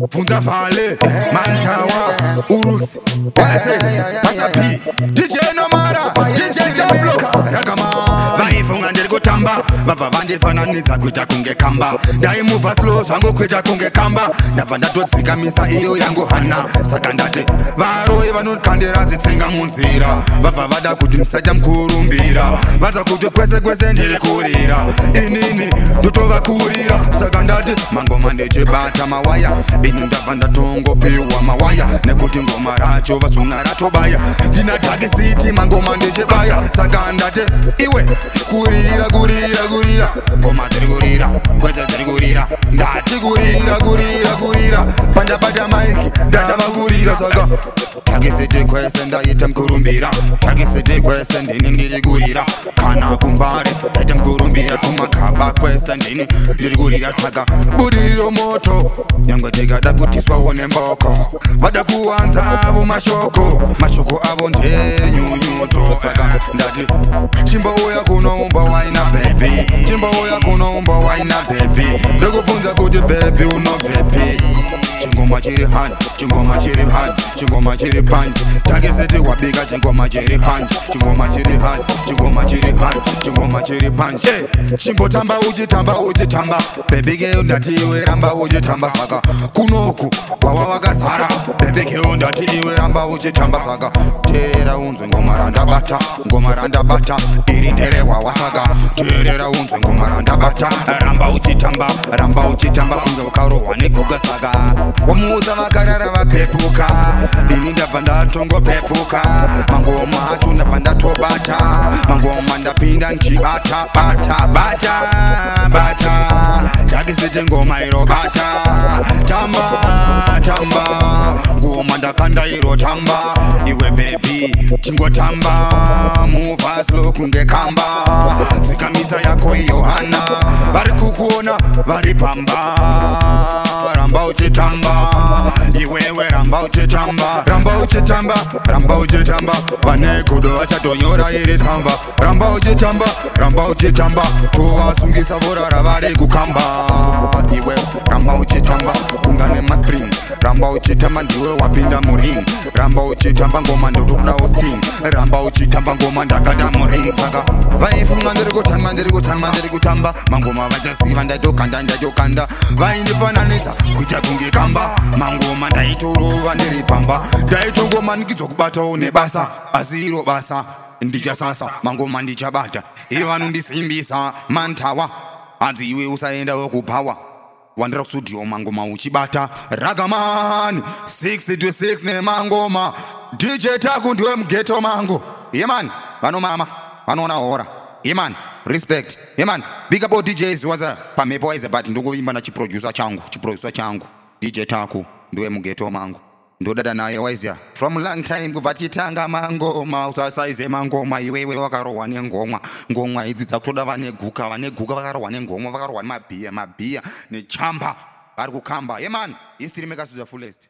Bvunza Vale, Mantawa, Urutsi, Wese, Pasapi, DJ Nomara, DJ Jaflo, Ragama. Vaifunga ndiri kutamba, vabva vandifananidza kuita kunge kamba. Ndaimuvha slow zvangu kuita kunge kamba, ndabva ndatodzikamisa iyo yangu hana. Saka ndati varoi vanokandira dzitsenga munzira, vabva vada kuti ndisacha mukurumbira, vadza kuti kwese kwese ndiri kurira, inini ndotovakurira. Saka ndati mangoma ndichibata mawaya, ini ndabva ndatongopiwa mawaya, nekuti ngoma racho vasunga ratobaya. Ndina dhakisiti mangoma ndichibaya. Saka ndati iwe kurira kurira kurira, ngoma dziri kurira kwese dziri kurira. Ndati kurira kurira kurira, pandabata maiki ndatava kurira. Saka takisiti kwese ndaita mukurumbira, takisiti kwese ndini ndiri kurira, kana kumbare ndaita mukurumbira, kumakaba kwese ndini ndiri kurira. Saka buriro moto nyangwe tikada kutiswawo nemboko, vada kuwanza avo mashoko, mashoko avo ndenyunyuto. Saka ndati chimbouya kunoumba waina baby, chimbouya kunoumba waina baby, ndokubvunza kuti baby unobvepi. Chingoma chiri hand, chingoma chiri hand, chingoma chiri panji, takisiti wabika chingoma chiri panji, chingoma chiri hand, chingoma chiri hand, chingoma chiri panji. Hey, chimbotamba uchitamba uchitamba baby girl, ndati iwe ramba uchitamba. Saka kunoku wawa wakazara baby girl, ndati iwe ramba uchitamba. Saka teerera unzwe ngoma randabata, ngoma randabata iri nderewawa. Saka teerera unzwe ngoma randabata, ramba uchitamba, ramba uchitamba kunge wakarohwa neguga. Saka wamuudza vakarara vapepuka, ini ndabva ndatongopepuka, mangoma acho ndabva ndatobata, mangoma ndapinda ndichibata bata bata bata, takisiti ngoma iro bata, tamba tamba ngoma ndakanda iro tamba, iwe baby chingotamba, move slow kunge kamba, dzikamisa yako iyo hana, vari kukuona vari pamba, ramba uchitamba iwewe, ramba uchitamba, ramba uchitamba, ramba uchitamba, vane godo vachatonyora iri tsamba, ramba uchitamba, ramba uchitamba, tovasungisa vorara vari kukamba, iwe ramba uchitamba kunga nemaspring, ramba uchitamba ndiwe wapinda muring, ramba uchitamba ngoma ndotodawo sting, ramba uchitamba ngoma ndakada muring. Saka vaifunga ndiri kutamba, ndiri kutamba, ndiri kutamba mangoma vachaziva ndatokanda, ndatokanda, vaindifananidza kuita kunge kamba, mangoma ndaitorova ndiri pamba, ndaitongomanikidzwa kubatawo nebasa, asi iro basa ndichasasa, mangoma ndichabata, ivo vanondisimbisa Mantawa, hanzi iwe usaendawo kupawa, wandira kustudio mangoma uchibata. Ragamani 6 to 6 nemangoma, DJ Taku ndiwe mughetto mangu. Yeah man, vanomama vanoona hora. Yeah man, respect. Yeah man, big up all DJs waza pamhepo waize, but ndikuimba nachiproducer changu, chiproducer changu DJ Taku ndiwe mughetto mangu, ndodada naye waizia from long time kubva titanga mangoma. Usasaize mangoma iwewe wakarohwa nengomwa, ngomwa idzi dzakutoda vane guka, vane guka vakarohwa nengomwa, vakarohwa nemabhiya, mabhiya nechamba vari kukamba. Yeah man, history make us to the fullest.